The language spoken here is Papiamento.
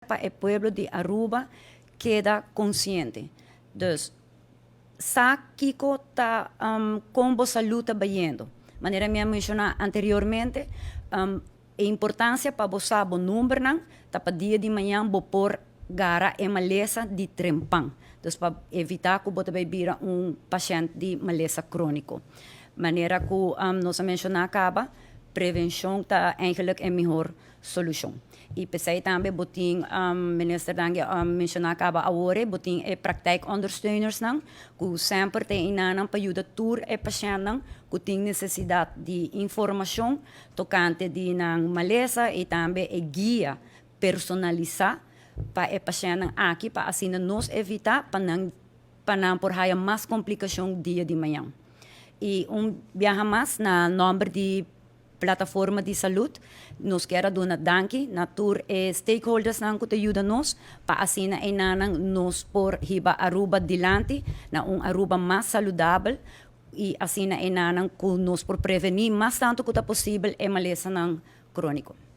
Pa e pueblo di Aruba keda consciente. Dus, sa kico ta con bo salud ta bayendo. Manera mi a menciona anteriormente, e importancia pa bo sa bo numbernan, ta pa dia di mañan bo por gara e malesa di trempan. Dus pa evita cu bo ta bay bira un pashent di malesa cronico. Manera cu nos a menciona caba, prevencion ta eigenlijk e mihor solucion. Y pesey tambe bo tin, Minister Dangui a menciona caba awor, bo tin e praktijkondersteunersnan cu semper ta eynan pa yuda tur e pashentnan cu tin necesidad di informacion tocante di nan malesa y tambe e guia personalisa pa e pashentnan aki, pa asina nos evita pa nan por haya mas complicacion dia di mañan. Y un biaha mas, na nomber di Plataforma di Salud, nos kier duna danki na tur e stakeholders nan cu ta yuda nos pa asina eynan nos por hiba Aruba dilanti na un Aruba mas saludabel y asina eynan cu nos por preveni mas tanto cu ta posibel e malesanan cronico.